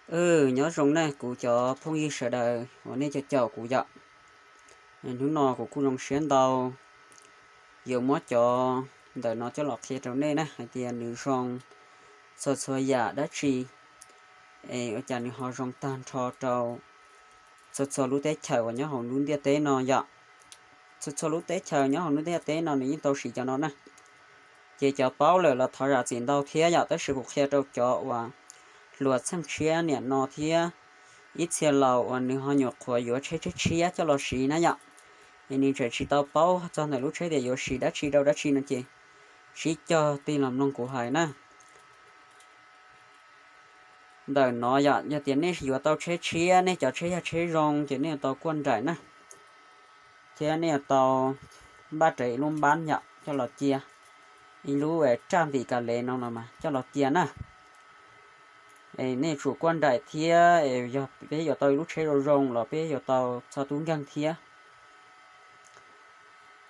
Wb nyob zoo nej kuv cov phooj ywg sawv daws uas nej cov caum kuv yom. Hnub no kuv kuj zoo siab ntau yuav muab cov ntawm no coj los qhia rau nej na hais tias nws zoo txhua txhua yam dab tsi, es ua cas nws ho zoo tag nrho rau txhua txhua lub teb chaws uas nyob hauv lub ntiaj teb no yom. Txhua txhua lub teb chaws nyob hauv lub ntiaj teb no nws yeej tau siv cov no na. Ces cov paub lawm los thov zam txim ntau thiab yom, tab sis kuv qhia rau cov uas hluas txheej tshiab niam no thiab ib txhia laus uas nws ho nyuam qhuav yuav tsheb tshiab tshiab coj los siv na yom. Es nws tseem tsis tau paub txog ntawm lub tsheb tias yuav siv dab tsi rau dab tsi no ces sib cog tig los mloog kuv hais na. Ntawm no yom, yog tias nej yuav tau tsheb tshiab, nej cov tsheb yog tsheb zoo ces nej yuav tau kuaj nraim na, thiab nej yuav tau npaj rawv ib lub npab yom coj los cia, ib lub raj ntim ka lev no no mas coj los cia na. Es nej tsum kuaj nraim thiab, yog peb yuav tau ib lub tsheb zoo zoo los peb yuav tau txog tub nkeeg thiab.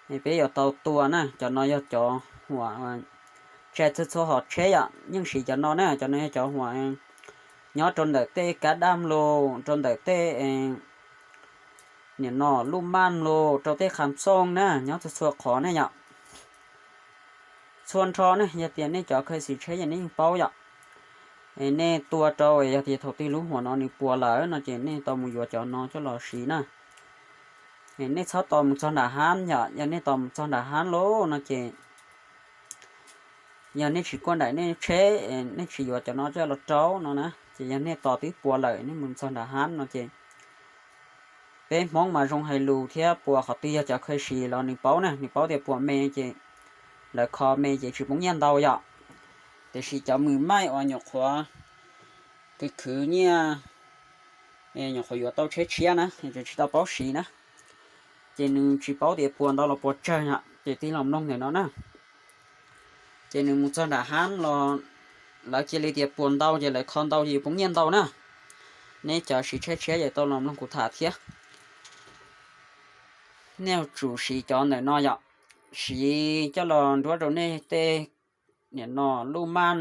Peb yuav tau tua na, cov no yog cov huam tseg txhua txhua hom tsheb yom, yeej siv cov no na, cov no yog cov huam nyob rau ntawm tej kab daj mlus, rau ntawm tej nim no luj maj mlus, rau tej qham xooj na, nyob txhua txhua qhov ne yom. Txhua nrho ne, yog tias nej cov khaws xim tsheb yog nej yeej paub yom. Es nej tua rau, yog tias thaum twg lub huam no nws puas lawm no ces nej tau mus yuav cov no coj los siv na. Es nej txhob tos mus txog nram hab yom, yog nej tos mus txog nram hab lauj no ces yog nej tsis kuaj nraim nej tsheb, nej tsis yuav cov no coj los rau no na, ces yog nej tos twb puas lawm nej mus txog nram hab no ces peb Hmoob mas zoo hais lus thiab, puas qhov twg yog cov khaws xim los nws paub na, nws paub tias puas me ces lawv kho me ces tsis poob nyiaj ntau yom. Tiam sis cov mws maij uas nyuam qhuav khwv khwv nyiaj, nyuam qhuav yuav tau tsheb tshiab na, tsis tau paub siv na, ces nws tsis paub tias puas ntau los puas tsawg yom, ces tig los mloog ntawm no na. Ces nws mus txog nram hab los lawv cia li tias puas ntau ces lawv kho ntau ces yuav poob nyiaj ntau na. Nej cov siv tsheb tshiab ces tau los mloog kuv tham thiab. Nej yuav tsum siv cov ntawm no yom, siv coj los nruab rau nej tej nim no luj maj,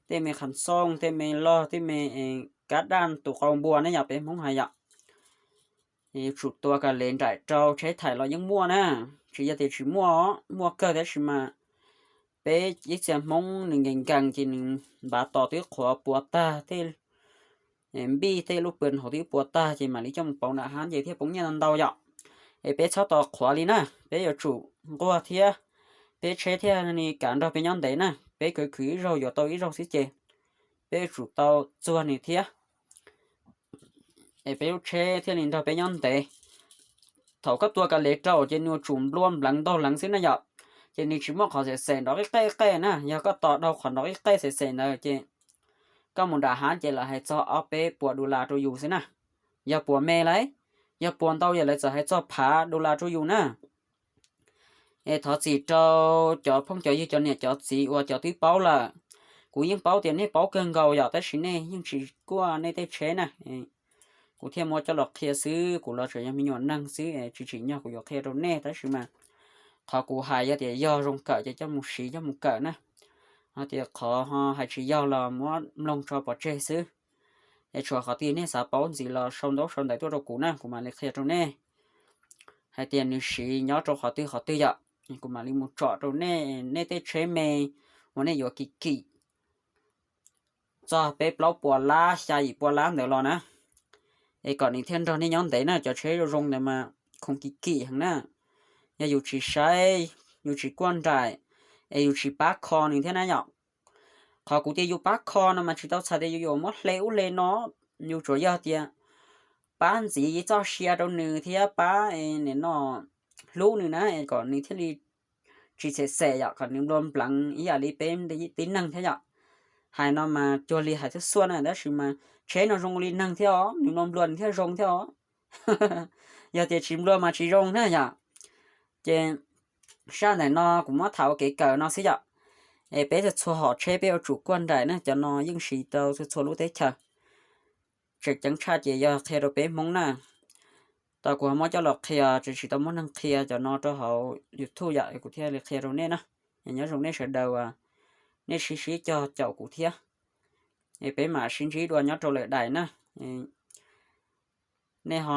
tej me qham xooj, tej me log, tej me kab daj tus qau npua ne yom, peb Hmoob hais yom. Yuav tsum tua ka lev nraim rau, tsheb thaim los yeej muaj na, tsis yog tias tsis muaj, muaj kawg tab sis mas peb ib txhia Hmoob nws nkees nkees ces nws npav tos twb qhuav puas tag, tej npij tej lub pw hauv twb puas tag ces mam li coj mus pauv nram hab ces thiaj poob nyiaj ntau yom. Es peb txhob tos qhuav li na, peb yuav tsum nquag thiab, peb tsheb thiaj li kam nrog peb nyob ntev na. Peb khwv khwv ib zaug yuav tau ib zaug xwb ces peb yuav tsum tau txuag nws thiab, es peb lub tsheb thiaj li nrog peb nyob ntev. Thaum koj tua ka lev rau ces nws yuav tsum nplua npleev ntaug leev xwb na yom, ces nws tsis muaj qhov xem xem nrov qib qej qej na. Yog koj tos dhau qhov nrov qib qej xem xem ntawd ces koj mus nram hab ces lawv hais txog ob peb puas dollar rau yus xwb na. Yog puas me lauj, yog puas ntau yog lawv txawm hais txog phav dollar rau yus na. Es thov txim rau cov phooj cov ywg cov niam cov txiv uas cov twb paub lawm. Kuv yeej paub tias nej paub kawg nkaus yom, tab sis nej yeej tsis kuaj nej tej tsheb na. Kuv thiaj muab coj los qhia xwb, kuv los tseem yog me nyuam neeg xwb es tsis tsim nyog kuv yuav qhia rau nej, tab sis mas qhov kuv hais yog tias yog zoo kawm ces coj mus siv coj mus kawm na. Ho tias qhov hais tsis yog los muab mloog tso pov tseg xwb. Es tshuav qhov twg nej xav paub ntxiv los sau ntaub sau ntawv tuaj rau kuv na, kuv mam li qhia rau nej hais tias nws siv nyob rau qhov twg qhov twg yom. Kuv mam li mus tsom rau nej, nej tej tsheb me uas nej yuav kim kim txog peb plaub puas lab xya yim puas lab ntawd los na, es kom nws thiaj nrog nej nyob ntev na. Cov tsheb zoo zoo ntawd mas khoom kim kim heev na. Yog yus tsis saib, yus tsis kuaj nraim, es yus tsis pab kho nws thiab na yom. Qhov kuv tias yus pab kho no mas tsis tau txhais tias yus yuav muab hle ub hle no, yus tsuas yog tias pab ntxiv txoj sia rau nws thiab pab nim no hlub nws na, kom nws thiaj li tsis xem xem yom, kom nws nplua npleev ib yam li peb tib neeg thiab yom. Hais no mas cuag li hais xwb xuaj na, tab sis mas tsheb no zoo li neeg thiab os, nws nplua nplua nws thiaj zoo thiab os. Yog tias tsis nplua mas tsis zoo na yom. Ces sab ntawm no kuv muab tham ua kev kawm no xwb yom. Es peb txhua txhua hom tsheb peb yuav tsum kuaj nraim na, cov no yeej siv rau txhua txhua lub teb chaws. Tseem ceeb tshaj ces yog qhia rau peb Hmoob na. Tau kuv ho muab coj los qhia, tseem tsis tau muaj neeg qhia cov no rau hauv YouTube yom, kuv thiaj li qhia rau nej na. Nyob zoo nej sawv daws, nej sib sib cog caum kuv thiab. Es peb mam sib ntsib dua nyob rau lwm daim na. Nej ho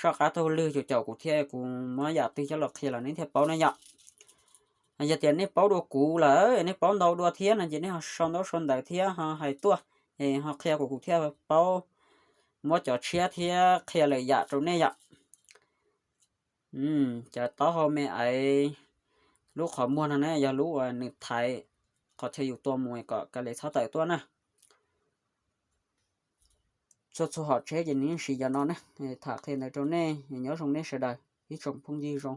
soj qab taug lw caum kuv thiab, kuv muab yam twg coj los qhia los nej thiaj paub na yom. Yog tias nej paub dua kuv lawm, nej paub ntau dua thiab no ces nej ho sau ntaub sau ntawv thiab ho hais tuaj, es ho qhia kuv, kuv thiaj paub muab cov tshiab thiab qhia lwm yam rau nej yom. Cov taub hau me aiv lub qhov muag no ne yog lub uas nws thaiv qhov chaw yus tua mus kom ka le txhob tawm tuaj na. Txhua txhua hom tsheb ces nws yeej siv cov no ne. Tham qhia ntawd rau nej, nyob zoo nej sawv daws ib tsoom phooj ywg zoo.